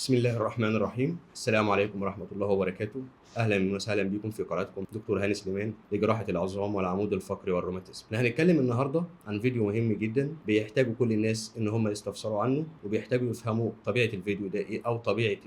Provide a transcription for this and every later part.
بسم الله الرحمن الرحيم. السلام عليكم ورحمة الله وبركاته. أهلا وسهلا بكم في قناتكم دكتور هاني سليمان لجراحة العظام والعمود الفقري والروماتيزم. احنا هنتكلم النهاردة عن فيديو مهم جدا بيحتاجوا كل الناس إن هم يستفسروا عنه، وبيحتاجوا يفهموا طبيعة الفيديو ده إيه، أو طبيعة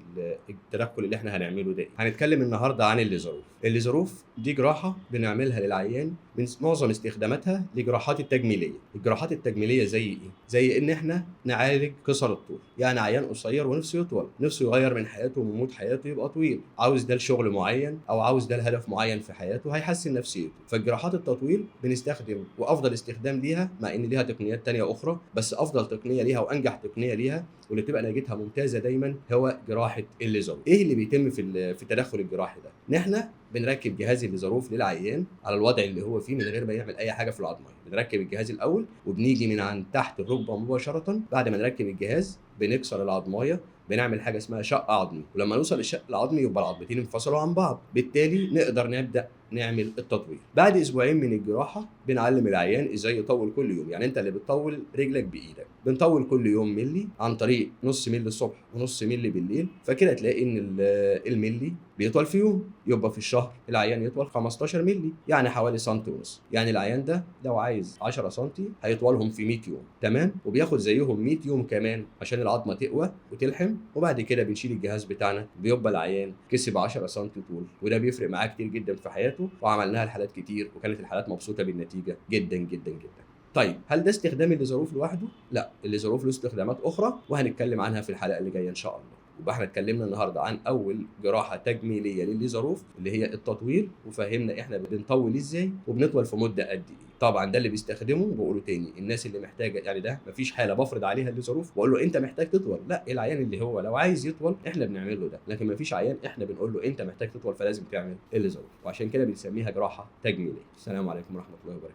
التدخل اللي احنا هنعمله ده إيه. هنتكلم النهاردة عن الليزاروف. الليزاروف دي جراحة بنعملها للعيان من معظم استخداماتها لجراحات التجميلية. الجراحات التجميلية زي إيه؟ زي إن احنا نعالج قصر الطول، يعني عيان قصير ونفسه يطول، نفسه يغير من حياته ومن mood حياته يبقى طويل، عاوز ده لشغل معين او عاوز ده لهدف معين في حياته هيحسن نفسيته. فالجراحات التطويل بنستخدم، وافضل استخدام ليها مع ان ليها تقنيات تانية اخرى، بس افضل تقنية ليها وانجح تقنية ليها واللي بتبقى نتيجتها ممتازة دايما هو جراحه الليزاروف. ايه اللي بيتم في التدخل الجراحي ده؟ نحن بنركب جهاز الليزاروف للعيان على الوضع اللي هو فيه من غير ما يعمل اي حاجة في العظميه. بنركب الجهاز الاول وبنيجي من عند تحت الركبة مباشرة. بعد ما نركب الجهاز بنكسر العظمايه، بنعمل حاجة اسمها شق عظمي، ولما نوصل للشق العظمي يبقى العظمتين انفصلوا عن بعض، بالتالي نقدر نبدا نعمل التطويل. بعد اسبوعين من الجراحة بنعلم العيان ازاي يطول كل يوم، يعني انت اللي بتطول رجلك بايدك. بنطول كل يوم ملي عن طريق نص ملي الصبح ونص ملي بالليل، فكده تلاقي ان الملي بيطول في يوم، يبقى في الشهر العيان يطول 15 ملي، يعني حوالي سنتي ونص. يعني العيان ده لو عايز 10 سنتي هيطولهم في 100 يوم، تمام؟ وبياخد زيهم 100 يوم كمان عشان العظمة تقوى وتلحم، وبعد كده بنشيل الجهاز بتاعنا، بيبقى العيان كسب 10 سنتي طول، وده بيفرق معاه كتير جدا في حياته، وعملناها لحالات كتير وكانت الحالات مبسوطة بالنتيجة جدا جدا جدا. طيب هل ده استخدام الليزاروف لوحده؟ لا، الليزاروف له استخدامات اخرى وهنتكلم عنها في الحلقة اللي جاية ان شاء الله. يبقى احنا اتكلمنا النهارده عن اول جراحه تجميليه للليزاروف اللي هي التطويل، وفهمنا احنا بنطول ازاي وبنطول في مده قد ايه. طبعا ده اللي بيستخدمه، بقوله تاني، الناس اللي محتاجه، يعني ده مفيش حاله بفرض عليها الليزاروف واقول له انت محتاج تطول، لا، العيان اللي هو لو عايز يطول احنا بنعمل له ده، لكن مفيش عيان احنا بنقول له انت محتاج تطول فلازم تعمل الليزاروف، وعشان كده بنسميها جراحه تجميليه. السلام عليكم ورحمة الله وبركاته.